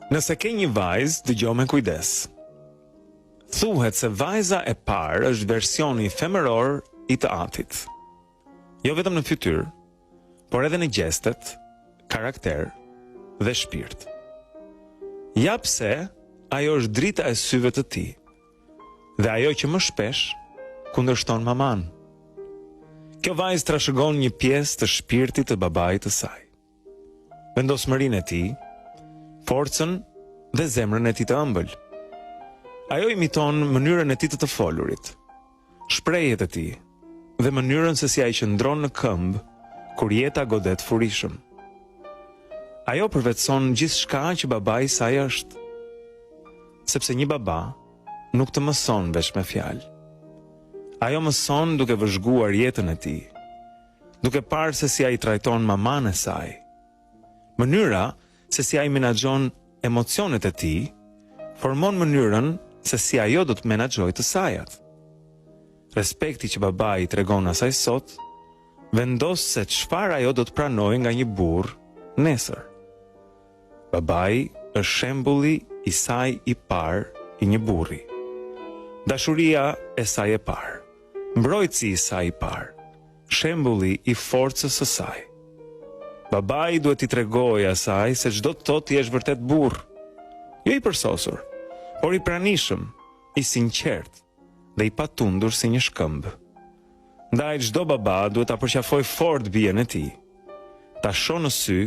Nëse ke një vajzë, dëgjo me kujdes. Thuhet se vajza e parë është versioni femëror i të atit. Jo vetëm në fytyrë, por edhe në gjestet, karakter dhe shpirt. Ja pse ajo është drita e syve të tij dhe ajo që më shpesh kundërshton mamanë. Kjo vajzë trashëgon një pjesë të shpirtit të babait të saj. Vendosmërinë e tij, forcën dhe zemrën e tij të ëmbël. Ajo imiton mënyrën e tij të të folurit, shprehjet e tij dhe mënyrën se si ai qëndron në këmbë kur jeta godet furishëm. Ajo përvetëson gjithçka që babai i saj është. Sepse një baba nuk të mëson veç me fjalë. Ajo mëson duke vëzhguar jetën e tij, duke parë se si ai trajton mamanë e saj. Mënyra se si ai menaxhon emocionet e tij, formon mënyrën se si ajo do të menaxhojë të sajat. Respekti që babai i tregon asaj sot, vendos se çfarë ajo do të pranojë nga një burrë nesër. Babai është shembulli i saj i parë i një burri. Dashuria e saj e parë, mbrojtësi i saj i parë, shembulli i forcës së saj. Babai duhet t'i tregojë asaj se ç'do të thotë të jesh vërtet burrë. Jo i përsosur, por i pranishëm, i sinqertë dhe i patundur si një shkëmb. Ndaj çdo baba duhet ta përqafojë fort bijën e tij, ta shohë në sy.